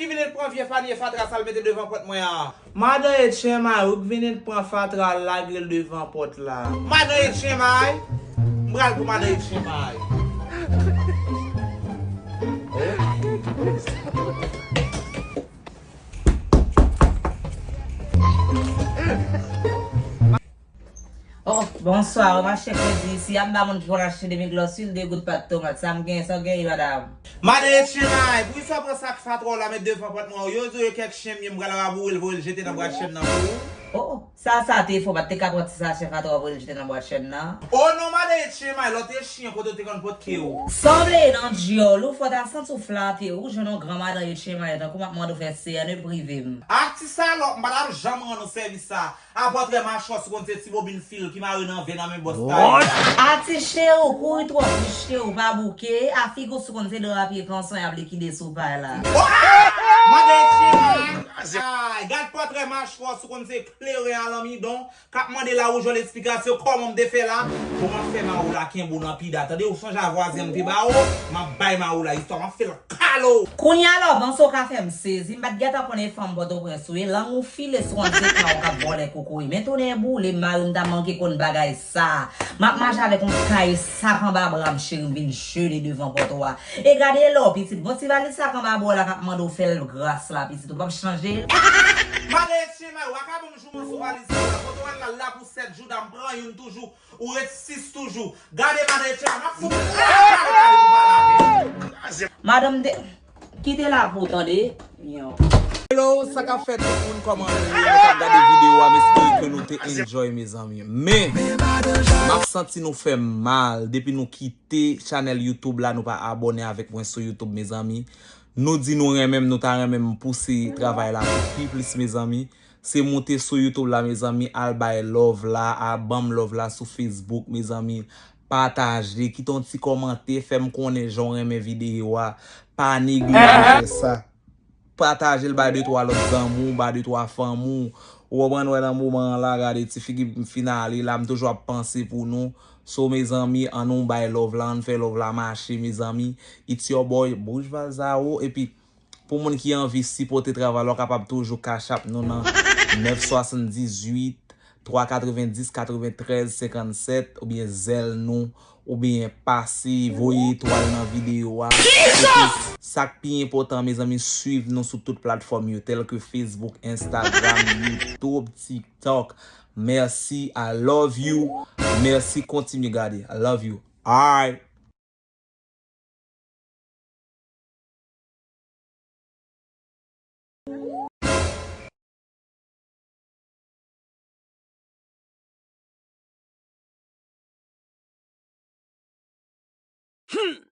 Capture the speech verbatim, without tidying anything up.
Vin pran vye panye fatra sa l mete devan pòt mwen an. Madan Etchenmay, ou k vin pran fatra al lage l devan pòt la. Madan Etchenmay, m pral pou madan Etchenmay. Oh, bonswa, w mache kredi isi, ap ba moun ki konn achte demi glòs, lwil, de gout, pat tomat. Sa m gen, sa w genyen, madanm? Madan Etchenmay, poukisa w pran sak fatra w la met devan pòt mwen? Yo di w e kèk chen m ye, m pral raboure l, voye l jete nan bwat chen nan pou ou. Oh, oh, sa, sa te fè w pa t te ka pran ti sachè fatra w voye l jete nan bwat chen nan? Oh non, madan Etchenmay, lòt e chen kote w te konn pot ke w. Sanble nan dyòl ou, fò w ta santi w flate, ou jwenn yon gran madan Etchenmay, tankou m ap mande w fè C N E prive m. Ak ti salòp, m pa t ap janm rann ou sèvis sa. Apòtre machwè, si w konn se ti bobin fil ki mare nan venn an men bòs kay la. A ti cheri, w kouri twòp wi cheri, w pa bouke. A figi w, si w konn se dra pye kanson y ap likide sou pay la. Madan Etchenmay. Ay, gad pòtrè machwè, si w konn se kleren alanmidon k ap mande lawoujòl esplikasyon kòman m te fè la. Bon, m ap fè mawo la kenbe w nan pida. Tande, ou sonje a vwazen m te ba w? M ap bay mawo la istwa, m ap fè l kalo. Kounye a la w panse w ka fè m sezi, m pa t gentan konnen fanm Pòtoprens ou ye, lang ou file sou ann se ka w k ap vòlè kokoye. Men tounen boule, mari m ta manke konn bagay sa. M ap mache avèk yon kay sak anba bra m, cheri, m vin jele devan pòtò a. E gade lè w pitit, bon ti valiz sak anba bra w la k ap mande w fè l gras la, pitit, ou p ap chanje l. Madan Etchenmay, w a ka ban m jouman sou valiz sa la, kote w al la, l la pou sèt jou, ta m pran youn toujou. Ou ret sis toujou. Gade madan Etchenmay, m ap fout ou kale kale pou pale avè w. Madanm de, kite la pou tande. Yon. Hello, sa k ap fèt tout moun, kòman nou ye? Nou t ap gade videyo a, m espere ke nou te enjoy, mezanmi. Men, m ap santi nou fè m mal. Depi nou kite chanèl YouTube la, nou pa abòne avèk mwen sou YouTube, mezanmi. Nou di nou renmen m, nou ta renmen m pouse travay la pou pi plis, mezanmi. Se moute sou YouTube la, mezanmi, al bay love la, al ban m love la sou Facebook, mezanmi. Pataje, kite yon ti kòmantè, fè m konnen jan w renmen videyo a. Pa neglije fè sa. Pataje l bay de twa lòt zanmi w, bay de twa fanmi w. Ou konprann, wè nan moman an la, gade ti figi m fin ale la, m toujou ap panse pou nou. So, mezanmi, ann nou bay love la, ann fè love la mache, mezanmi. It's your boy, Bouch Valzaro, epi Pou moun ki anvi sipòte travay la, w kapab toujou Cash App nou nan nèf swasanndizuit, twa katrevendis, katreventrèz, senkannsèt, oubyen Zelle nou, oubyen pase, voye etwal nan videyo a. Epi, sa k pi enpòtan, mezanmi, swiv nou sou tout platfòm yo, tèlke Facebook, Instagram, YouTube, TikTok. Mèsi, I love you. Mèsi, kontinye gade. I love you. Alright. Hmm.